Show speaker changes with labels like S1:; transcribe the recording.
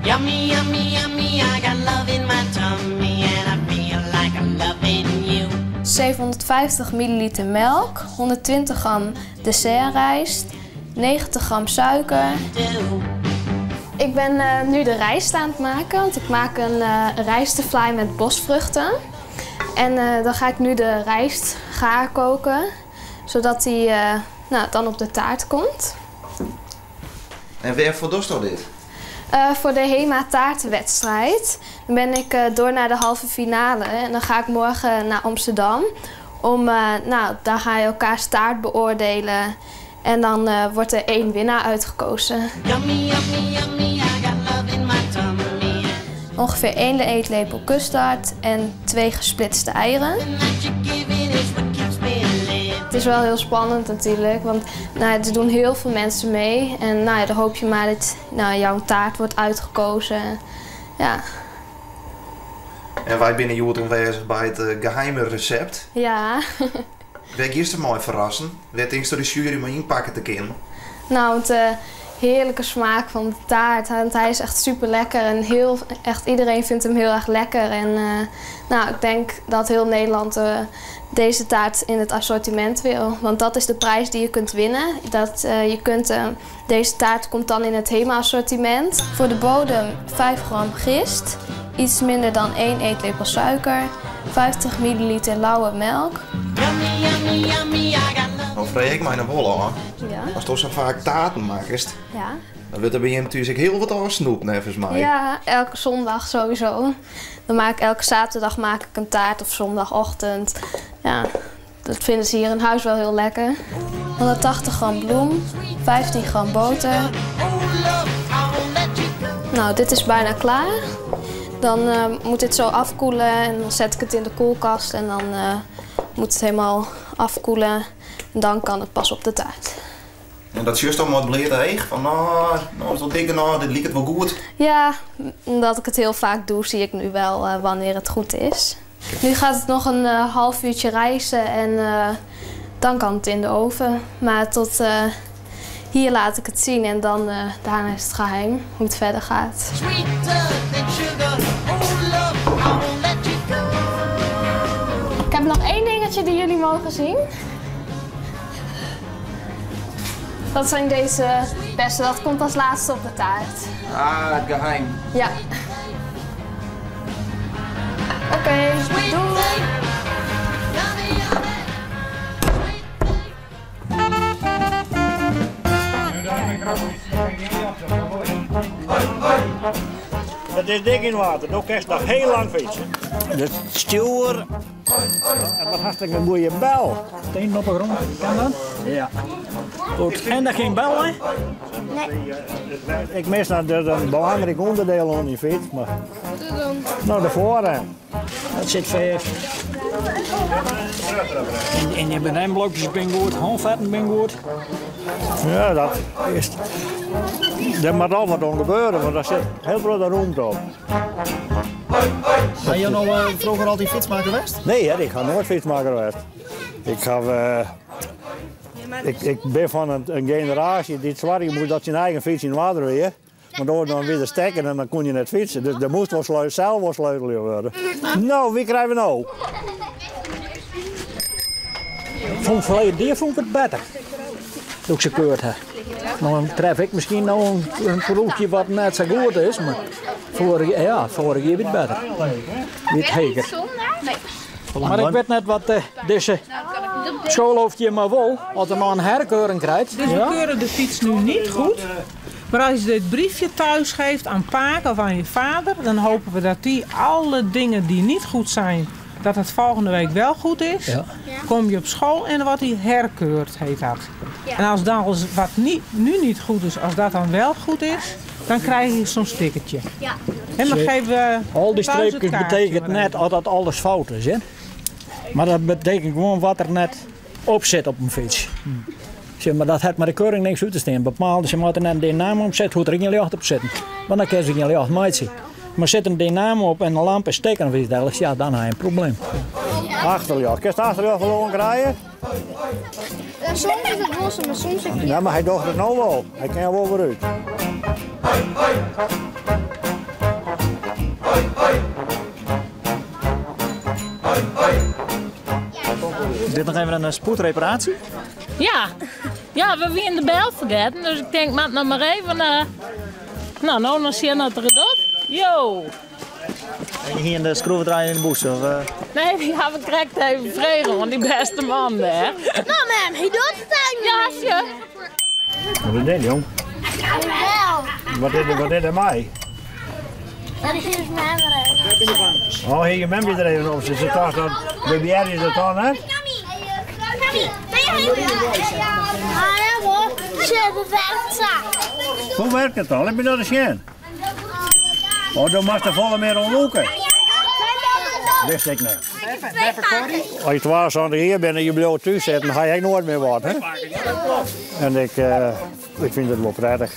S1: Yummy, yummy, yummy, I got love in my tummy and I feel like I'm loving you.
S2: 750 milliliter melk, 120 gram dessertrijst, 90 gram suiker. Ik ben nu de rijst aan het maken, want ik maak een rijstevlaai met bosvruchten. En dan ga ik nu de rijst gaar koken, zodat die dan op de taart komt.
S3: En wêrfoar dochsto dit?
S2: Voor de HEMA taartenwedstrijd. Dan ben ik door naar de halve finale en dan ga ik morgen naar Amsterdam. Daar ga je elkaars taart beoordelen en dan wordt er 1 winnaar uitgekozen.
S1: Yummy, yummy, yummy, I got love in my tummy.
S2: Ongeveer 1 eetlepel custard en 2 gesplitste eieren. Het is wel heel spannend natuurlijk, want er doen heel veel mensen mee. En dan hoop je maar dat jouw taart wordt uitgekozen. Ja.
S3: En wij binnen hjoed oanwêzich by it geheime recept.
S2: Ja.
S3: Wêr giest der mei ferrassen? Wêr tinkst de sjuery mei ynpakke te kinnen?
S2: De heerlijke smaak van de taart. Want hij is echt super lekker en echt iedereen vindt hem heel erg lekker. En ik denk dat heel Nederland deze taart in het assortiment wil. Want dat is de prijs die je kunt winnen. Deze taart komt dan in het HEMA-assortiment. Voor de bodem 5 gram gist, iets minder dan 1 eetlepel suiker, 50 milliliter lauwe melk.
S1: Yummy, yummy, yummy, I got love.
S3: Nou vreeg ik mij nog wel hoor.
S2: Ja.
S3: Als je zo vaak taarten maakt,
S2: Ja.
S3: dan wordt er bij hem natuurlijk heel wat afsnoep, volgens mij.
S2: Ja, elke zondag sowieso. Dan maak ik, elke zaterdag maak ik een taart of zondagochtend. Ja, dat vinden ze hier in huis wel heel lekker. 180 gram bloem, 15 gram boter. Dit is bijna klaar. Dan moet dit zo afkoelen en dan zet ik het in de koelkast en dan moet het helemaal afkoelen. En dan kan het pas op de taart.
S3: En dat is juist allemaal het bleed heeg? Van, nou, nou is dat dikke, nou, dit liep het wel goed.
S2: Ja, omdat ik het heel vaak doe, zie ik nu wel wanneer het goed is. Nu gaat het nog een half uurtje rijzen en dan kan het in de oven. Maar tot hier laat ik het zien en dan daarna is het geheim hoe het verder gaat. Ik heb nog 1 dingetje die jullie mogen zien. Dat zijn deze bessen, dat komt als laatste op de taart.
S3: Ah, het geheim.
S2: Ja. Oké, doei.
S4: Het is dik in water, dan kun je nog heel lang fietsen.
S5: De stuur.
S4: En wat hartstikke een goede bel.
S5: Steen op de grond, kan dat?
S4: Ja.
S5: Goed. En dat geen bel, hè?
S4: Nee. Ik mis dat er een belangrijk onderdeel aan die fiets, maar... Nou, de voorrem.
S5: Dat zit vast. En je remblokjes zijn goed, handvatten zijn goed.
S4: Ja, dat is... Er moet al wat aan gebeuren, want daar zit heel veel ruimte op.
S6: Ben je nou vroeger altijd fietsmaker geweest?
S4: Nee, hè, ik ga nooit fietsmaker geweest. Ik ben van een generatie die het zwaar moest dat zijn eigen fiets in water weer. Maar door dan weer de stekker en dan kon je net fietsen. Dus er moest wel zelf wel sleutelen worden. Nou, wie krijgen we nou?
S5: Vond verleden jaar vond ik het beter. Toen ik ze keurd heb. Dan tref ik misschien nog een proefje wat net zo goed is, maar vorig jaar weer beter. Niet heker. Maar ik weet net wat deze schoolhoofdje maar wil, als er maar een herkeuring krijgt.
S7: Dus we
S5: Ja?
S7: keuren de fiets nu niet goed. Maar als je dit briefje thuis geeft aan Paak of aan je vader, dan hopen we dat die alle dingen die niet goed zijn, dat het volgende week wel goed is.
S5: Ja.
S7: Kom je op school en dan wordt die herkeurd, heet dat.
S2: Ja.
S7: En als dan alles wat nu niet goed is, als dat dan wel goed is, dan krijg je zo'n stickertje.
S2: Ja.
S7: En dan geven we
S5: Al die
S7: thuis het
S5: streepjes
S7: kaartje
S5: betekent
S7: maar
S5: net
S7: even.
S5: dat dat alles fout is, hè? Maar dat betekent gewoon wat er net op zit op een fiets. Zeg maar, dat heeft maar de keuring niks uit te staan. Bepaalde, ze moeten net een dynamo op zetten, hoe er geen licht op zitten. Want dan kan ze geen licht maken. Maar zit een dynamo op en een lamp is steken of iets dergelijks, ja, dan heb je een probleem.
S4: Achterlicht. Kun je het achterlicht wel krijgen?
S2: Ja, soms is het los, maar soms ook niet.
S4: Ja, maar hij doet het nou wel. Hij kan wel weer uit.
S6: Is dit noch even in spoedreparatie?
S8: Ja. Ja, we wienen de bel fergetten, dus ik tink, moat noch mar even. No, no noch sjen oft er it docht. Jo!
S6: En je hiene de skroevedraaier yn de bûse? Of?
S8: Nee, dy ha ik krekt even frege oan dy bêste man dêr.
S9: No mem, hy docht it eigenlijk
S8: Ja, sjoch.
S4: Wat is dit, jong? Wat is, wat is er mei?
S9: Dat is mem er even.
S4: Oh, hier je mem er even op. Ze dacht dat beheer je dat dan, hè? Hoe werkt het dan? Laat me dat eens zien. Oh, dan mag er volle meer omloeken. Wist ik niet. Als je 72 hier bent en je blijft thuis zitten, dan ga je nooit meer wat. Hè? En ik vind het wel prettig.